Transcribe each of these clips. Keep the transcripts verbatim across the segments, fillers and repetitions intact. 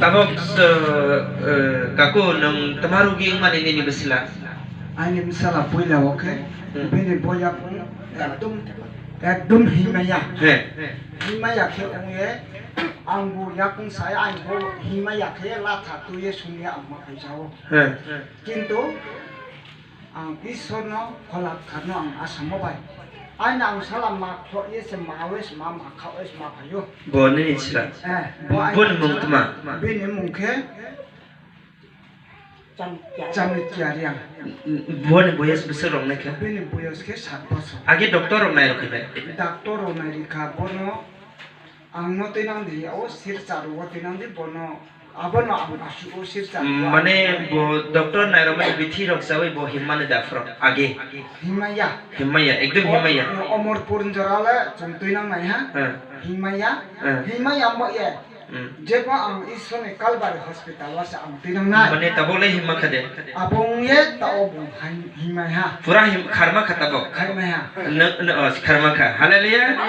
Abo, eh, eh, kaku, nwng tama rugi wngmani nini bwsla? Ani bwsala puila o khe, hmm, bini boyakung ekdum, ekdum himaya. He. Himaya khe wngye, ang bo yakung sai, ang bo himaya khe latha tuye sungye ang ma khaijao. He. Kintu ang Ishwarno kholak tharno ang asamo bai. Aina ang sala ma khloye se ma we se ma, ma kha we se ma phaio. Bo nini chwla? Eh, bo aina boni mung chwla. Tma? Bini mung khe Cham-, Chamli Kiaria. Boni boyas bwswk rok nai khe? Bini boyas khe sat bosor. Age doctor rok nai rok khe? Doctor rok nai rikha bono. Ang no twi nang di, o sir charu o twi nang di, bono, abono ang asu o sir charu o. Mane bo doctor nairok mani bithi rok chawi bo himmani da phro age. Himmaya. Himmaya, ekdom himmaya. O-, Omorpur jora le chwng twi nang nai ha. Hmm. Himmaya. Hmm. Himmaya mo ye. Hmm. Jebo ang Ishwar ni Kalbari hospital o se ang twi nang nai. Mane tabok le himma kha de. Abong ye ta o bung hai-, himai ha. Pura him-, kharma kha tabok. Kharmai ha. Nw-, nw-, oh, kharma kha. Hallelujah.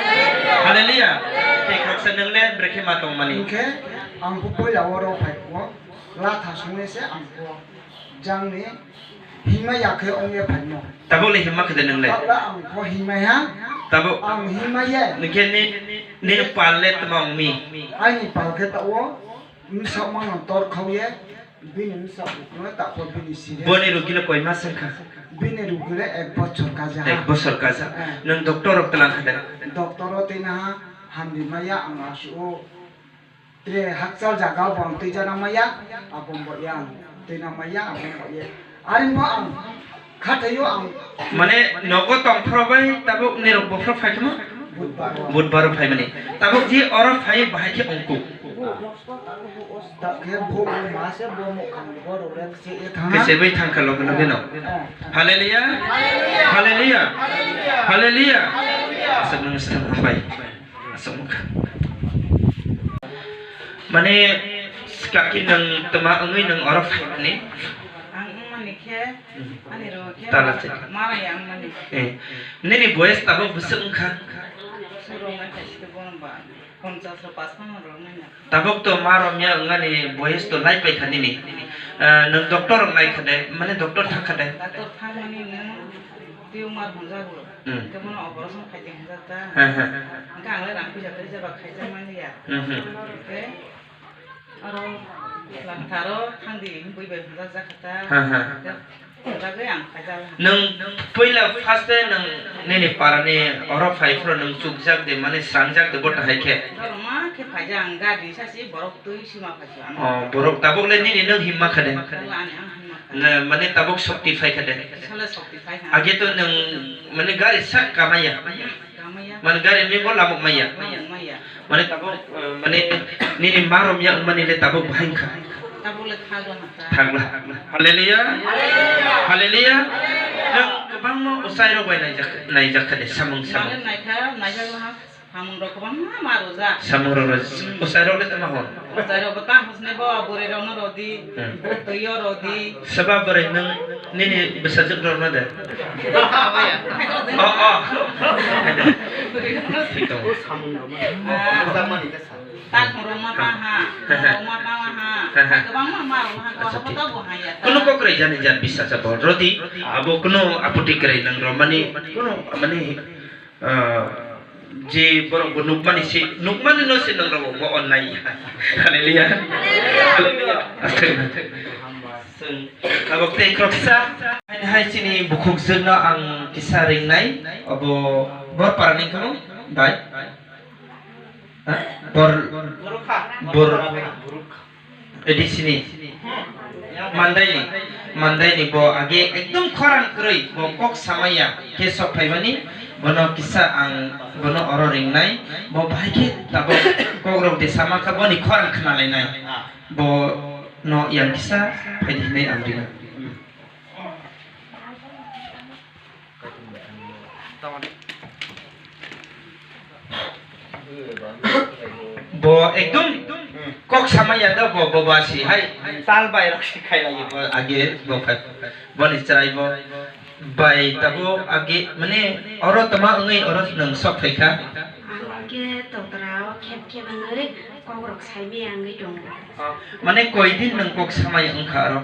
Hallelujah. Tei khaksa nwng le brekhe ma tong mani. Hinkhe ang bo puila oro phai ko. Latha sungwi se ang bo jang ni himai ya khe ong ye phai no. Tabok le himma kha de nwng le. Tabla ang bo himai ha. Tabok. Ang himai ye. Nwng khe ni, ni pal le tma ong mi. Ani pal khe ta o. Bwsakmano tor khauye, bini bwsakno takhuk bini sire. Boni rugile koi mas wngkha? Bini rugile ek bochor kaja. Ek bochor kaja. Eh. Nwng doctor rok twlang kha de? Doctor o twi naha hamdi maya, ang asu o tre hakchal jaga o bo ang twi jana maya, abo bo yang twi na maya, abo bo ye. Ani bo ang khathaio ang. Mane nogo tongphro bai tabuk nirok bophro phai khama? Budbar o. Budbar o phai mani. Tabuk je oro phai bahai khe ongkuk. Ta khe bo ma se bo mo kham bo ro re se e thang. Kese bai thang kha loge loge no. Eh. Hallelujah. Hallelujah. Hallelujah. Aswk nang stang bai. Aswk nang kha. Mane, kaki nang tama wngwi nang oro phai mani? Ang wngmani khe, ani rw khe tala se. Mara yang mani. Eh, nini boyes tabok bwswk wngkha? Surung nai khe sike bono ba, ponchas rw pas ma rw nai na. Tabok to ma romya wngani boyes to lai pai kha nini. Eh, nwng doctor rok nai kha de, mane doctor thang kha de? Doctor thang mani nwng tumor hwnjago. Hmm. Tumor operation khai di hwnjak ta. Ha, ha. Hwnkhe ang le rang puisa tei jeba khaijak man liya. Hmm, hmm. Hwnkhe aro langtharo thang di hwnwi bai hwnjak jak kha ta. Ha, ha. Hwnkhe Bagwi ang khaijak. Nwng puila first day nwng nini parani oro phai phuru nwng chukjak de, mane srangjak de, bo tahai khe? Borok ma khe phaijak, ang gari sasi borok twi sima phaijak. Oh, borok tabuk le nini nwng himma kha de? Tabuk ani ang himma kha. Na, mane tabuk sokti phai kha de? Sale sokti phai kha. Age to nwng mane gari sak kamaya. Kamaya. Mane gari ni bo lamuk maya. Lamuk maya. Mane tabuk, eh, mane nini ma romya wngmani le tabuk bahai wngkha. Tabuk le thagla hata. Thagla. Hallelujah. Hallelujah. Nwng kwbangma usai rok bai naijak, naijak kha de samung samung. Mane naikha, naijak laha samung rok kwbangma ma rojak. Samung rok roj-, hmm, usai rok le tama hor. Usai rok bo tang husne bo bwrwi rok no rodi. Hmm. Twi o rodi. Seba bwrwi nwng nini bwsajwk rok no de. Oh, oh. Thik tong. Ah. Takhorok ma tang ha, takhorok ma tang ha, kwbangma ma rok ha, acha, thik. Kono kokroi jani jan bisa cha bol rodi, abo kono aputi kwrwi nang romani, kono mani, ah, je borok bo nukmani se, nukmani no se nang rogo bo onnai. Hallelujah. Hallelujah. Abo tei khoroksa. Hai, hai chini bukhuk jwkno ang kisa ringnai, abo bor parani kamo, bai? Ha? Bor, bor, edi sini. Mandaini, mandaini bo age ekdom khorang kwrwi, bo kok samaya khe sok phaimani, bono kisa ang bono oro ringnai, bo bahai khe tabok kok rok de sama kha boni khorang khnalainai. Bo no yang kisa phai di hinwi ang ringo. Bo ekdom kok samaya da bo, bo ba si hai tal bai rok si khai lai bo age bo khai boni chwrai bo. Bai tabuk agi mane oro tama wngwi oro nwng sok phaikha? Ang hwnkhe doctor o khep khep wngwi kokrok saimaya wngwi tongo. Mane koi din nwng kok samaya wngkha oro?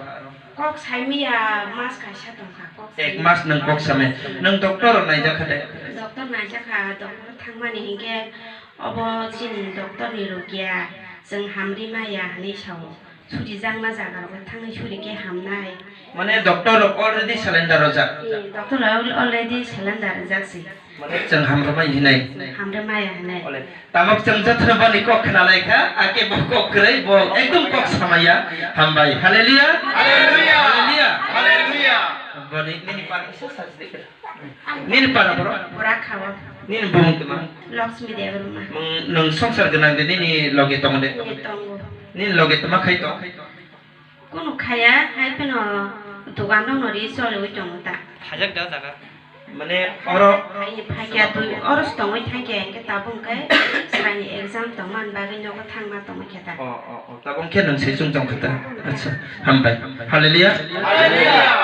Kok saimaya mas kaisa tongkha, kok Ek saimaya. Mas nwng kok samaya. Nwng doctor rok naijakha de? Doctor naijakha, doctor thangmani hinkhe obo chini doctor ni rwgya, chwng hamri maya hinwi sao. Surijakma jaga rok thangwi suri khe hamnai. Mane doctor rok already cylinder rojak? Eh, doctor rok already cylinder rojak se. Mane chwng hamrwmai hinai? Hamrwmaya hinai. Ole, tabuk chwng jotono boni kok khna lai kha, ake bo kok kwrwi, bo ekdom kok samaya. Hambai. Hallelujah. Hallelujah. Hallelujah. Hallelujah. Boni nini para kisa sajdi khe. Nini para boro? Bora khawo. Nini bumung tma? Lakshmi Debbarma. Mung nwng songsar gwnang de nini loge tong de? Nini tongo. Nini loge tma khai tong? Kunu khaya, hai phano dogan rok no ri choliwi tongo ta. Thajak da jaga. Mane oro. Hai phai kya tu, oro tongwi thang kya, hingke tabuk hingke sraini exam tongmani bagwi nogo thangma tongwi khe ta. O, o, o, tabuk khe nwng se chwng tong khe ta. Acha, hambai. Hallelujah. Hallelujah.